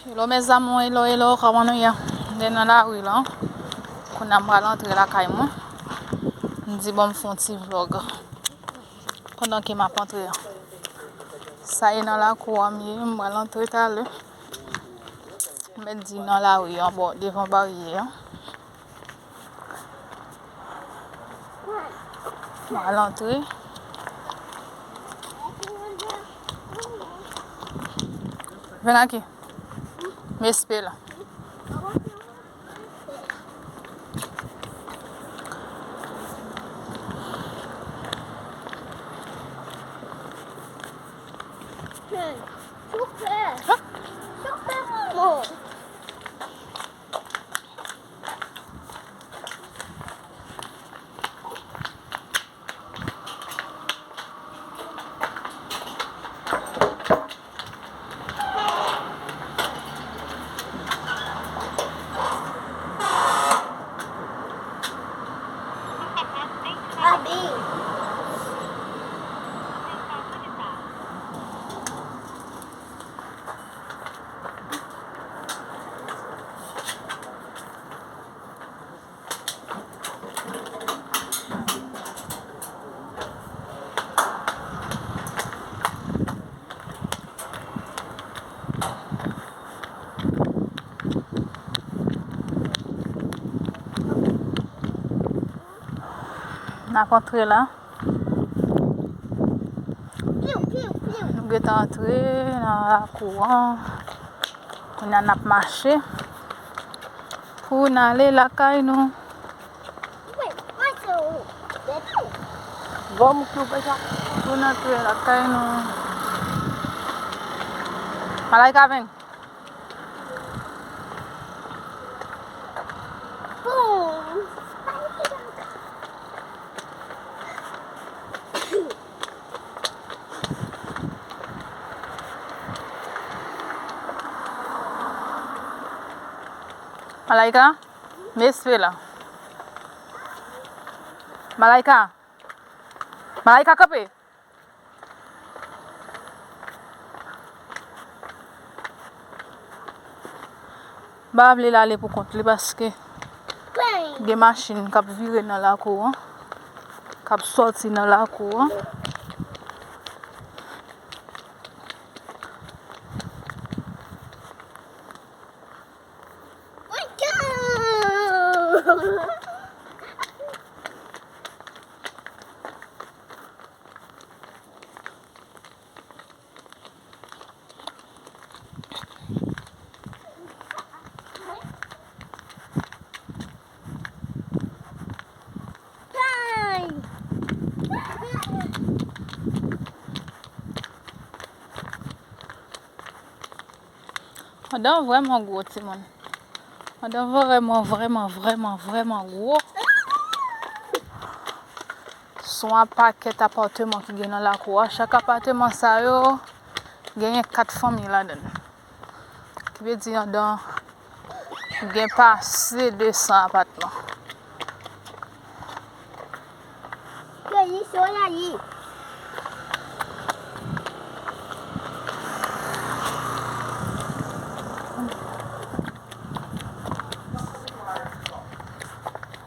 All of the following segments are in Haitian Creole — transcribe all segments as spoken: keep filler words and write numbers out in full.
Hello mes amours, hello, hello, kòman nou ye? M te nan lari la. Kounye a m pral antre lakay mwen. M di bon m fè yon ti vlog pandan ke m ap antre an. Sa e nan lakou an m ye, m pral antre talè. M mèt di nan lari an, bò, devan baryè an. Mwen al antre. Vin aki. M espere la. Chofè! Chofè, manman! N ap antre la. Nou gentan antre nan lakou an. Kounye a n ap mache pou n ale lakay nou. Pou n antre lakay nou. Malaika, vin. Malaika, m espere la. Malaika. Malaika, kanpe. M pa vle l ale pou kont li paske gen machin k ap vire nan lakou an, k ap sòti nan lakou an. Pandan vrèman gwo, timoun. Pandan vrèman, vrèman, vrèman, vrèman gwo. Se yon pakèt apatman ki gen nan lakou a. Chak apatman sa yo genyen kat fanmi ladan l. Ki vle di anndan gen pase de san apatman. Peyi soleyi.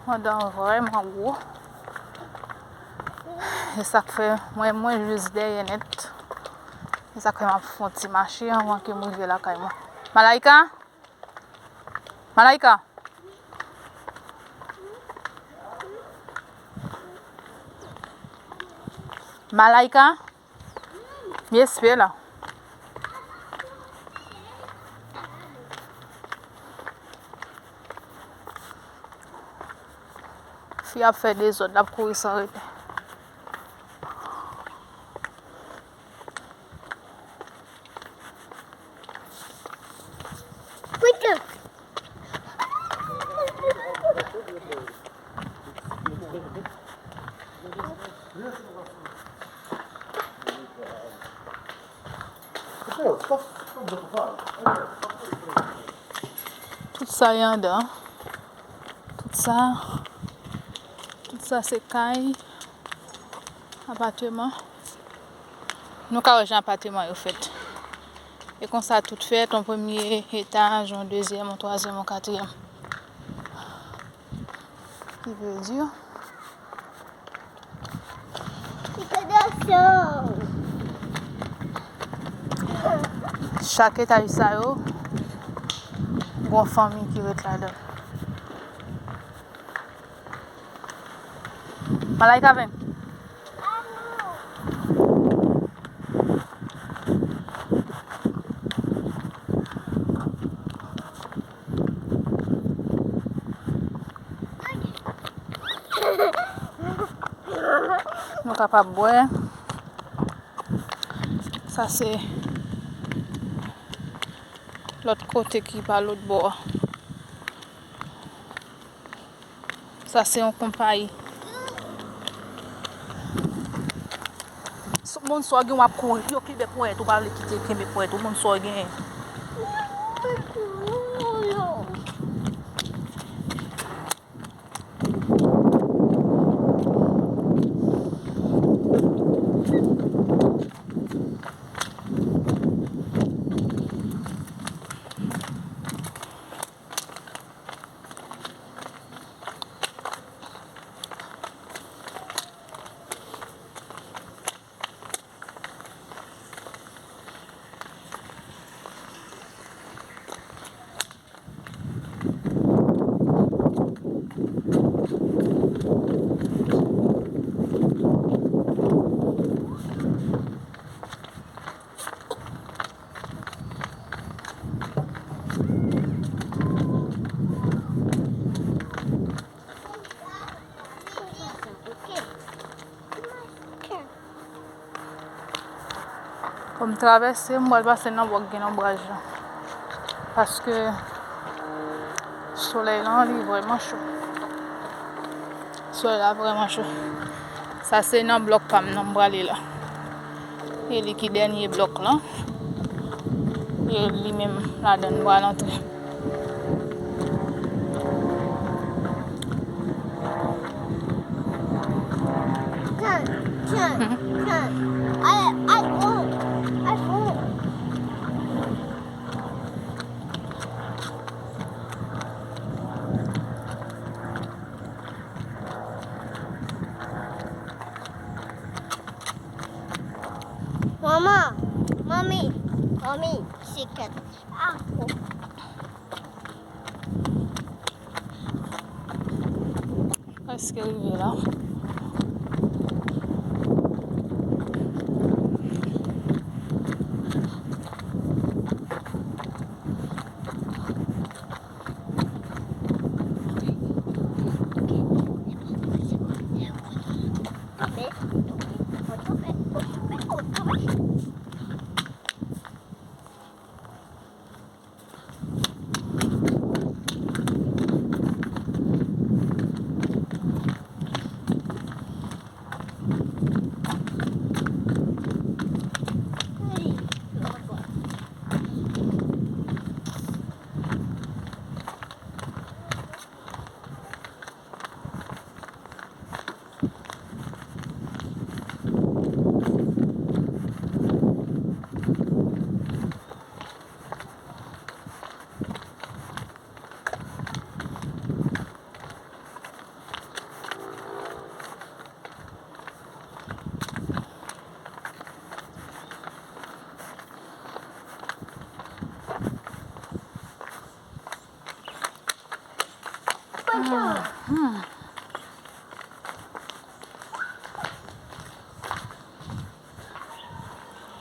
Anndan vrèman gwo. E sa k fè mwen, mwen jis dèyè nèt. E sa k fè m ap fè yon ti mache anvan ke m rive lakay mwen. Malaika? Malaika? Malaika? M espere la. Fi ap fè dezòd, l ap kouri san rete. Tout sa y anndan. Tout sa, tout sa se kay, apatman. Nou ka wè jan apatman yo fèt. E konsa tout fèt, yon premye etaj, yon dezyèm, yon twazyèm, yon katriyèm. Ki vle di, chak etaj sa yo, gon fanmi ki ret ladan. Malaika, vin. Nou kapab bwè. Sa se lòt kote ki pa lòt bò a. Sa se yon konpayi. S-, moun sa w gen w ap kouri. Yo kenbe ponyèt ou, pa vle kite kenbe ponyèt ou. Moun sa w gen. Fò m travèse, m pral pase nan bò k gen lonbraj la. Paske solèy lan, li vrèman cho. Solèy la vrèman cho. Sa se nan blòk pa m nan m prale la. E li ki dènye blòk lan. E li menm ladan l m pral antre. Manman, manmi, manmi, sikèt. Ah, oh. Prèske rive la.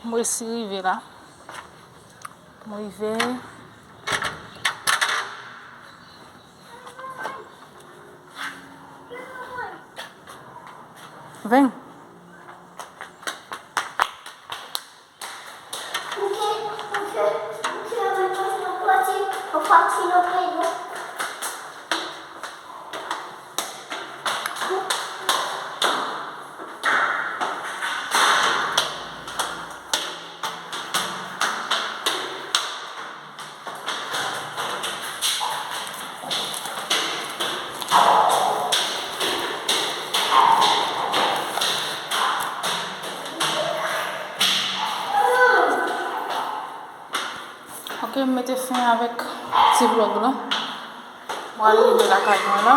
M resi rive la. M rive. Vin. M mete fen avèk ti vlòg lan. Mwen al rive lakay mwen la.